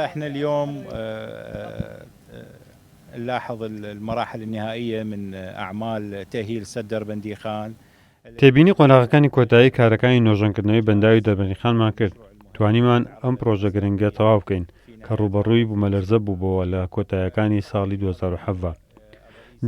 احنا اليوم نلاحظ المراحل النهائية من أعمال تأهيل سد دربنديخان. تێبینی قۆناغەکانی کۆتایی کارەکانی نۆژەنکردنەوەی بەنداوی دەربەندیخانمان کرد، توانیمان ئەم پڕۆژە گرنگە تەواو بکەین کە ڕووبەڕووی بوومەلەرزە بووبەوە لە کۆتاییەکانی ساڵی 2017.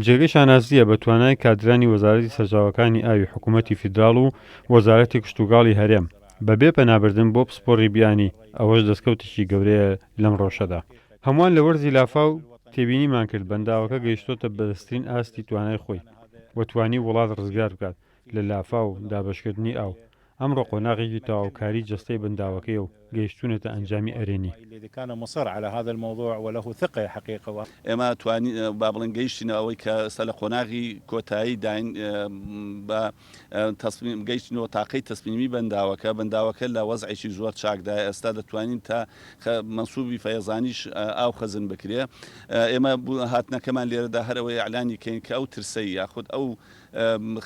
جێگەی شانازییە بە توانای کادرانی وەزارەتی سەرچاوەکانی ئاوی حکوومەتی فیدراڵ و وەزارەتی کشتوکاڵی هەرێم بەبێ پەنابردن بۆ پسپۆڕی بیانی، ئەوەش دەستکەوتێکی گەورەیە لەم ڕەوشەدا. هەمووان لە وەرزی لافاو تێبینیمان کرد بەنداوەکە گەیشتۆتە بەرزترین ئاستی توانای خۆی و توانی وڵات ڕزگار بکات لە لافاو و دابەشکردنی ئاو، ئەمڕۆ قۆناغێکی تەواوکاری جەستەی بەنداوەکەیە و گەیشتوونەتە ئەنجامی ئەرێنی. ئێمە توانی با بڵێین گەیشتینە ئەوەی کە ئێستا لە قۆناغی کۆتایی داین بە تەسمیم گەیشتینەوە تاقەی تەسمیمی بەنداوەکە، بەنداوەکە لە وەزعێکی زۆر چاکدایە، ئێستا دەتوانین تا مەنسوبی فەیەزانیش ئاو خەزن بکرێ. ئێمە هاتنەکەمان لێرەدا هەر ئەوەیە ئیعلانی کەین کە ئەو ترسەی یاخود ئەو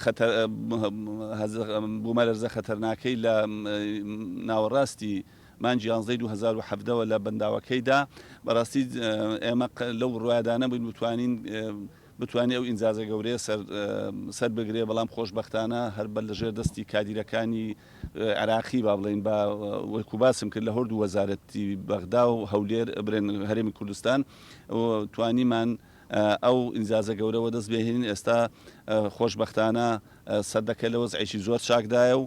خەتەر بوومەلەرزە خەتەرناکەی لە ناوەڕاستی مانگی یانزدەی 2017 وە لە بەنداوەکەی دا، بەڕاستی ئێمە لەو بڕوایەدا نەبووین بتوانین بتوانێ ئەو ئینجازە گەورەیە سەر سەر بگرێ، بەڵام خۆشبەختانە هەر بە لەژێر دەستی کادیرەکانی عێراقی با بڵێین بە وەکو باسم کرد لە هەردوو وەزارەتی بەغدا و هەولێر برێن هەرێمی کوردستان توانیمان ئەو ئینجازە گەورە وەدەست بێهێنین ئێستا خۆشبەختانە سەدەکە لە وەزعێکی زۆر چاکدایە و.